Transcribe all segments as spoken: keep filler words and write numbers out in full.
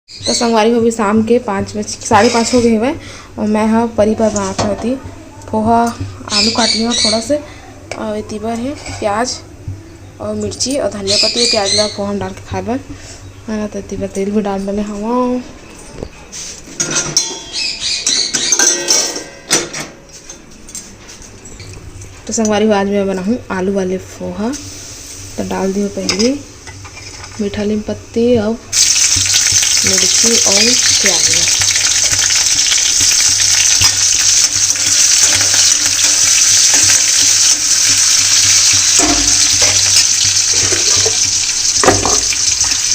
तो संगवारी हो, अभी शाम के पाँच बज, साढ़े पाँच हो गए हवय, और मैं ह परी बर बनात हवं एती पोहा। आलू काट लिया थोड़ा से, और एती बर हे प्याज और मिर्ची और धनिया पत्ती। प्याज ला पोहा में डाल के खाए बर, है ना। तो एती बर तेल भी डाल डाले हवं। तो संगवारी हो, आज मैं बनाहूँ आलू वाले पोहा। तो डाल दियो पहले मीठा नीम पत्ती और मिर्ची और प्याज।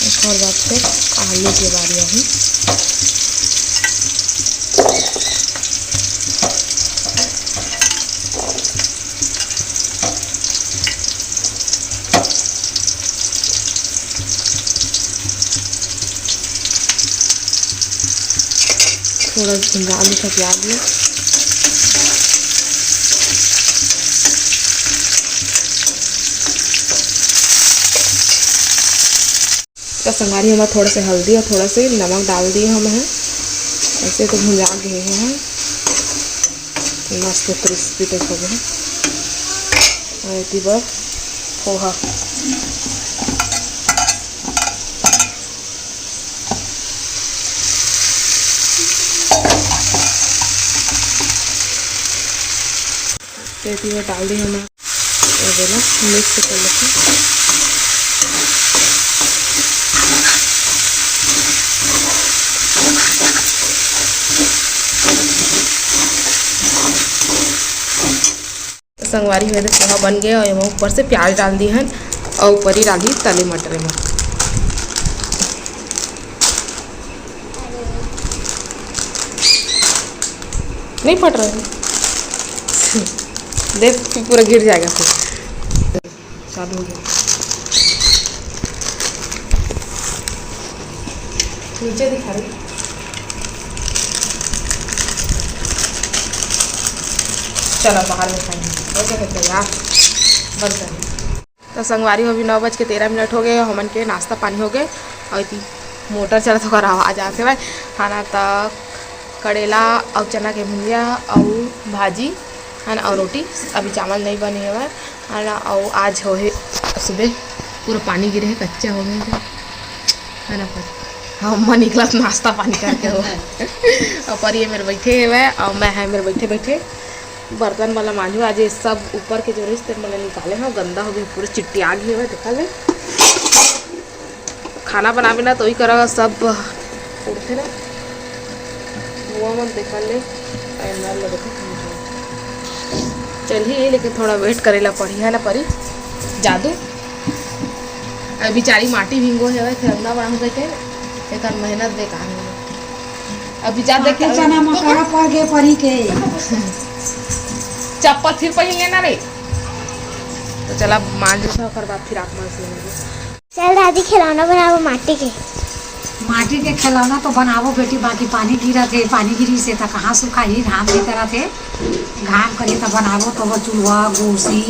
एक और बात, फिर आलू के बारे में। थोड़ा भुंजा लो था प्याज में। तो संगवारी, हम थोड़ा से हल्दी और थोड़ा से नमक डाल दिए हम हैं, ऐसे तो भुंजा गए हैं। मस्त क्रिस्पी टाइप हो गए हैं। और एती बर पोहा। तो एती बर डाल दी हमन, अब एला मिक्स कर लेथन। संगवारी हो, एदे पोहा बन गए और एमा ऊपर से प्याज डाल दी हन और ऊपर ही डाल दी तले मटर में। नहीं फट रहा है। देख, पूरा गिर जाएगा फिर। चालू हो गया। नीचे दिखा रही। चलो, बाहर में खाएंगे। ओके, ओके, यार, बंद कर। तो संगवारी हो, अभी नौ बज के तेरह मिनट हो गए, हमन के नाश्ता पानी हो गए और एती मोटर चलत, ओकर आवाज आत हवय। खाना त करेला अउ चना के भुंजिया अउ भाजी, है ना, अउ रोटी। अभी चावल नहीं बने हवय, है ना। अउ आज हो हे सुबह पूरा पानी गिरे हे, कच्चा हो गए हे, है ना। पर हम मन निकलत नाश्ता पानी करके हो। और पर ये मेरे बैठे हुए और मैं है मेरे बैठे बैठे बर्तन वाला मांजू। आज ये सब ऊपर के जो रहिस तेन मन ल निकाले हव, गंदा हो गया, पूरा चिट्टिया गए हवय, देखा ले। खाना बनाबे ना तो वही करा सब उड़थे ना, वो मन देखा ले। चलिए, लेकिन थोड़ा वेट करेला पड़ी, है ना परी? जादू। अभी बिचारी माटी भिंगो है, फिर अंगना बनाहूँ कहिके, एकर मेहनत बेकार हो गई। अभी जा देख के चना मकड़ा पड़ गए परी के। चप्पल फिर पहन लेना रे। तो चला, मांज लो, ओकर बाद फिर आप मांज लेंगे। चल दादी, खिलौना बनाबो माटी के। माटी के खिलौना तो बनाबो बेटी, बाकी पानी गिरत हे, पानी गिरी से त कहाँ सुखाही, घाम के तरह थे, घाम करी त बनाबो। तो वो चूल्हा, गोसी,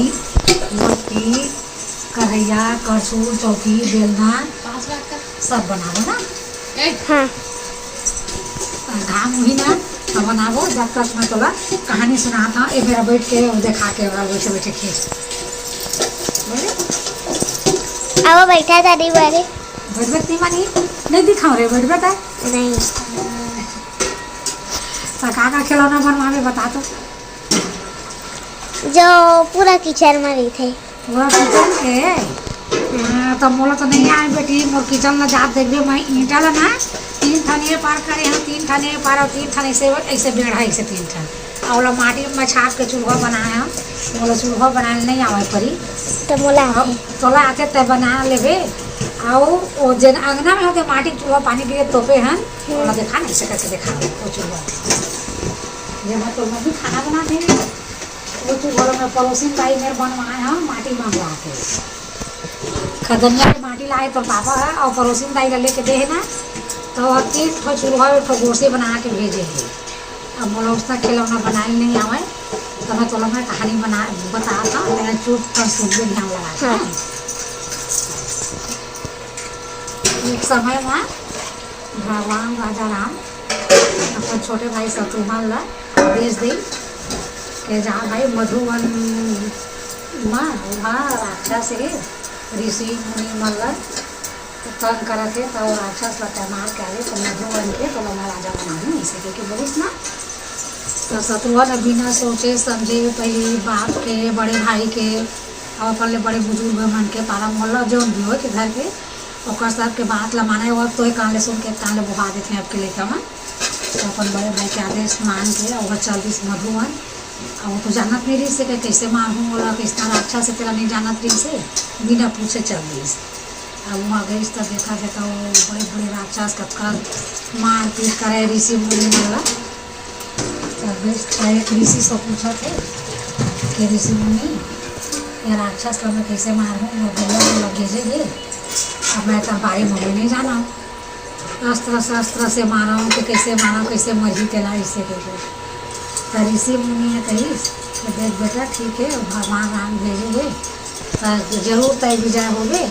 लोटी, कढ़ैया, करछुल, चौकी, बेलना, सब बनाबो ना। हाँ। घाम हुई ना, त बनाबो। जब तक मैं तोला कहानी सुनात हूँ, ए मेरा बैठ के देखा के, ओला बैठे बैठे खेल। बोले? अब बैठा दादी बारे। बैठबे ती मानी, नहीं दिखाओ रे, बैठबे ता। नहीं। त का का खिलौना बनवाबे, बता तो। जो पूरा किचन में रहिथे। पूरा किचन के? हाँ, त मोला तो नहीं आए बेटी, मोर किचन ला जात देखबे, मैं ईंटा ला ना तीन ठन ये पार करे हूँ, तीन ठन ये पार और तीन ठन ऐसे, ऐसे बेढ़ा ऐसे तीन ठन। और ओला माटी में छाप के चूल्हा बनाए हूँ, मोला चूल्हा बनाए नहीं आवे परी। तो मोला अब आथे। तोला आथे ते बना लेबे। और वो जेन अंगना में होते माटी के चूल्हा पानी के तोपे हन, हम्म। ओला देखा नहीं सके, देखा वो चूल्हा। ये मैं तो मैं भी खाना बना दे। वो चूल्हा में पड़ोसिन दाई मेर बनवाए हव, माटी मंगवा के। खदनिया के माटी लाए तोर पापा ह, अउ पड़ोसिन दाई ला लेके दे हे ना, तो तीन ठो चूल्हा, एक ठो गोरसी बना के भेजे हे। अब मोला उसना खिलौना बनाए नहीं आवे, तो मैं तोला मैं कहानी बना, बतात हव, तेला चुप कर सुनबे ध्यान लगा के। हाँ। एक समय में भगवान राजा राम अपन छोटे भाई शत्रुघ्न ला आदेश दे के जा भाई मधुवन म ओहा राक्षस हे, ऋषि मुनि मन ला तंग करत हे, त राक्षस ला तैं मार के आवे, त मधुवन के तोला मैं राजा बनाहूँ, अइसे कहिके बोलिस ना। त शत्रुघ्न बिना सोचे समझे पहली बाप के, बड़े भाई के, अउ अपन ले बड़े बुजुर्ग मन के, पारा मोहल्ला जौन भी होय के घर के, ओकर सबके बात ल माने, अउ तोहे कान ले सुन के कान ले बोहा देथे अब के लइका मन। त अपन बड़े भाई के आदेश मान के अउ ओहा चल दिस मधुवन। अउ वो तो जानत नइ रिहिस हे कि कइसे मारहूँ ओला, कइसना राक्षस हे, तेला नइ जानत रिहिस हे, बिना पूछे चल दिस। अब वहाँ गइस त देखत हे त वो बड़े-बड़े राक्षस कतका मारपीट करे ऋषि मुनि मन ला। तब गइस त एक ऋषि से पूछत हे कि ऋषि मुनि, ये राक्षस ला मैं कइसे मारहूँ? मोर भैया मन ला भेजे हे, अब मैं एकर बारे म नइ जानव। अस्त्र शस्त्र से मारव कि कइसे मारव, कइसे मरही तेला, अइसे कहिके। त ऋषि मुनि ह कहिस कि देख बेटा, ठीक हे, भगवान राम भेजे हे, त जरूर तैं विजय होबे।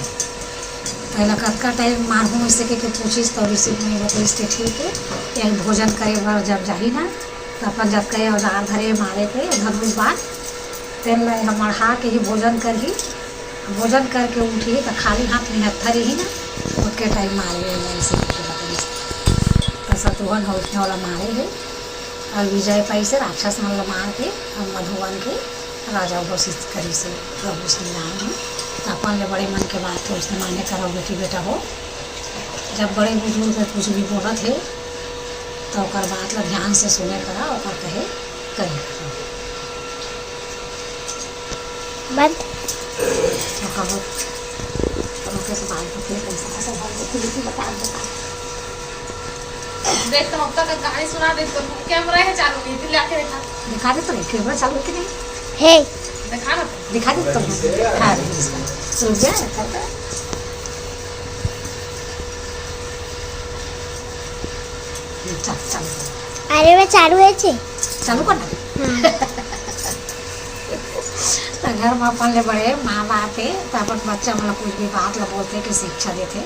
तैला कतका टाइम मारहूँ, अइसे कहिके पूछिस, त ऋषि मुनि बतइस कि ठीक हे, एक भोजन करे बर जब जाही ना, त अपन जतका ये औजार धरे मारे के धनुष बाण, तेन ला हमर हा के ही भोजन करही। भोजन करके उठही त खाली हाथ निहत्था रही ना, ओतके टाइम मारे, अइसे कहिके बतइस। त शत्रुघ्न ह उसने ओला मारे हे अउ विजय पाइस हे, राक्षस मन ला मार के अउ मधुवन के राजा घोषित करिस हे प्रभु श्री राम ह। त अपन ले बड़े मन के बात तो उसने माने करव बेटी बेटा हो। जब बड़े बुजुर्ग कुछ भी बोलत हे त ओकर बात ला ध्यान से सुने करा, ओकर कहे करे करा। बंद। तो कहो, तो ओके से बात को फिर कैसा, ऐसा बात को फिर भी बता दो। देख, तो अब तक गाने सुना दे, तो कैमरा है चालू, ये भी लाके दिखा। दिखा दे तो नहीं, कैमरा चालू है कि नहीं? है। दिखा ना। दिखा दे तो। हाँ, सुन गया, दिखा दे। चल, चल। अरे, मैं चालू है चे। चालू कर ना। हाँ। त घर म अपन ले बड़े माँ बाप हे, त अपन बच्चा मन ल कुछ भी बात ल बोलथे कि शिक्षा देथे,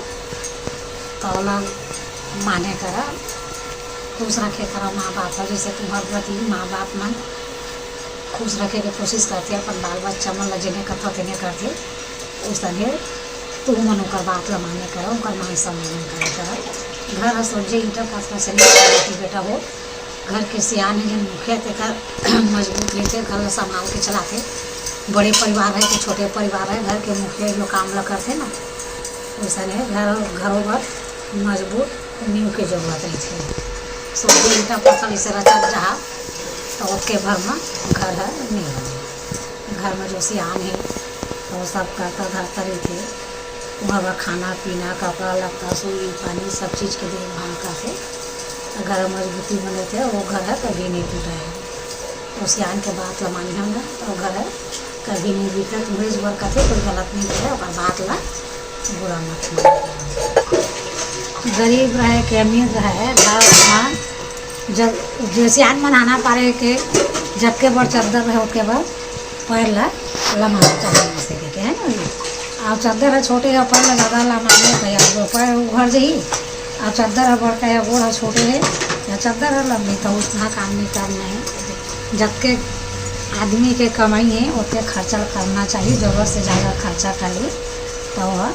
त ओला माने करा, खुश रखे करा माँ बाप ल। जइसे तुम्हर प्रति माँ बाप मन खुश रखे के कोशिश करथे, अपन बाल बच्चा मन ल जेने कथव तेने करथे, ओइसने तुहू मन ओकर बात ल माने करा, ओकर मान सम्मान करे करा। घर ह सोझे ईंटा पत्थर से नइ बने बेटी बेटा हो, घर के सियान हे, जेन मुखिया तेकर मजबूत रहिथे, घर ला संभाल के चलाथे। बड़े परिवार रहे कि छोटे परिवार रहे, घर के मुखिया जो काम ला करथे ना, वइसने घर, घरो बर मजबूत नींव के जरूरत रहिथे। सोझे ईंटा पत्थर जइसे रचत जाहा, त ओतके भर म घर ह नइ बने। घर म जो सियान हे, वो सब करता धरता रहिथे। ओहर बर खाना पीना, कपड़ा लत्ता, सुई पानी, सब चीज के देखभाल करथे। अगर मजबूती बने थे, वो घर ह कभी नहीं टूटा है। वो सियान के बात ल मानिहव ना, तो वो घर ह कभी नहीं बिगड़े। तुम्हें इस बार कथे कोई गलत नहीं करे, ओकर बात ल बुरा मत मानो। गरीब रहे के अमीर रहे, घर अपना जब जे सियान मन आना पारे के जतके बड़ चद्दर रहे, ओतके बड़ पैर ला लमाना चाही, अइसे कहिके, है ना? अउ चद्दर ह छोटे हे, पैर ला जादा लमाने त या तो पैर उघर जही, अउ चद्दर ह बड़का हे, गोड़ ह छोटे हे, या चद्दर ह लंबी, त उसना काम नहीं करना हे। जतके आदमी के कमाई हे, ओतके खर्चा करना चाही। जरूरत से जादा खर्चा कर ली, त वो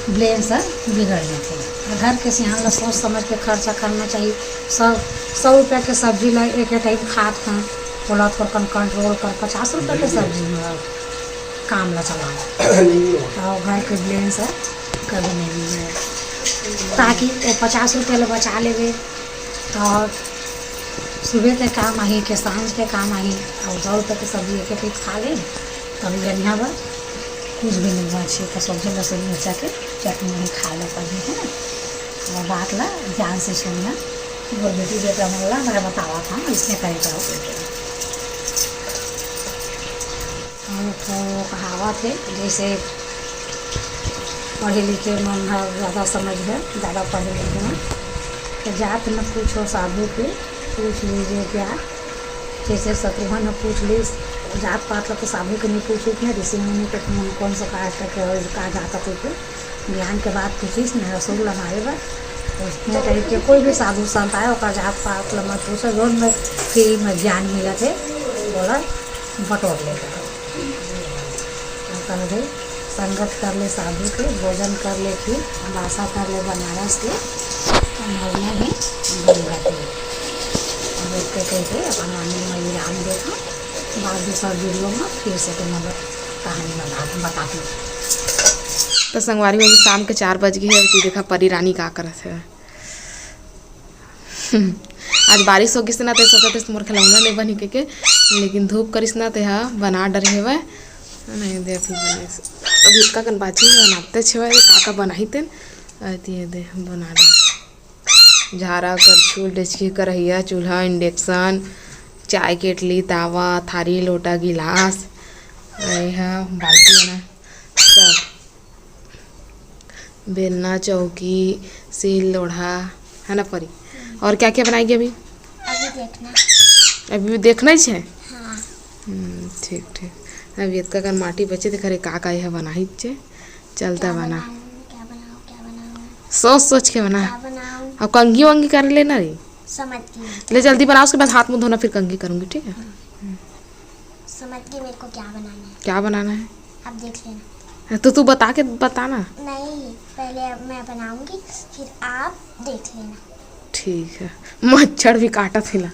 ब्लेम से बिगड़ जाथे। घर के सियान ला सोच समझ के खर्चा करना चाही। सौ, सौ रुपया के सब्जी ला एक टाइम खात हन, ओला थोड़कन कंट्रोल कर, पचास रुपया के सब्जी में काम ला चलाओ। तो घर के ब्लेम से कभी नहीं बिगड़े, ताकि वो पचास रुपया ला बचा लेवे, तो सुबह के काम आही, के सांझ के काम आही, अउ दो रुपया के सब्जी एक एक पीस खा ले, तब गनिया बा कुछ भी नहीं बाची, तो सब्जी लसुन मिर्चा के चटनी वही खा ले कभी, है ना? वो बात ला ध्यान से सुनना, वो बेटी बेटा मन ला मैं बतावा था, इसने करे करो बेटे। अउ एक ठो कहावत हे, जइसे पढ़े लिखे मन ह जादा समझ हे, जादा पढ़े लिखे मन, तो जात न पूछो साधु के, पूछ लीजिए ज्ञान। जइसे शत्रुघ्न ह पूछ लीस, जात पात ल तो साधु के नहीं पूछिस ना, ऋषि मुनि के, तुमन कौन सा कास्ट के हो, का जात हो के, ज्ञान के बात पूछिस ना, असुर ल मारे बर। मैं कही कि कोई भी साधु संत आए, ओकर जात पात ल मत पूछो, जोन में फ्री में ज्ञान मिलत हे, बोला बटोर लेगा। ओकर भाई संगत कर ले साधु के, भोजन कर ले खीर, अमासा कर ले बनारस के, मरना ही गंगा के। अब एक कह के अपन आनंद में विराम देता, बाद दूसरा वीडियो में फिर से तुम्हें कहानी बता, बताती हूँ। तो संगवारी हो, शाम के चार बज गए हैं। अभी देखा परी रानी का करत है। आज बारिश हो गिस ना, ते सोचत हस मोर खिलौना ले बनही के, के, लेकिन धूप करिस ना, ते हा बना डरे हेवय। नहीं दे, अभी बनाइस। अभी इतका कन बाची है, बनाते छे भाई, का का बनाही तेन। अति ये दे, बना डरे। झारा, करछुल, डेचकी, करहिया, चूल्हा, इंडक्शन, चाय केटली, तावा, थारी, लोटा, गिलास, ये हा बाल्टी है ना, सब। बेलना, चौकी, सील लोढ़ा, है ना परी? और क्या क्या बनाएगी अभी? अभी देखना। अभी भी देखना ही है? हाँ। हम्म, ठीक, ठीक। अभी इतका कन माटी बचे थे, खरे का का यह बनाही चे। चलता क्या बना। बनाऊँ, क्या बनाऊँ, क्या बनाऊँ? सोच सोच के बना। क्या बनाऊँ? अब कंघी वंघी कर लेना रे। समझ गई। ले जल्दी बनाओ, उसके बाद हाथ मुंह धोना, फिर कंघी करूँगी, ठीक है? समझ गई मेरे को क्या बनाना है। क्या बनाना है? आप देख लेना। तो तू बता के बताना। नहीं, पहले अब मैं बनाऊंगी, फिर आप देख लेना। ठीक है। मच्छर भी काटत हिला।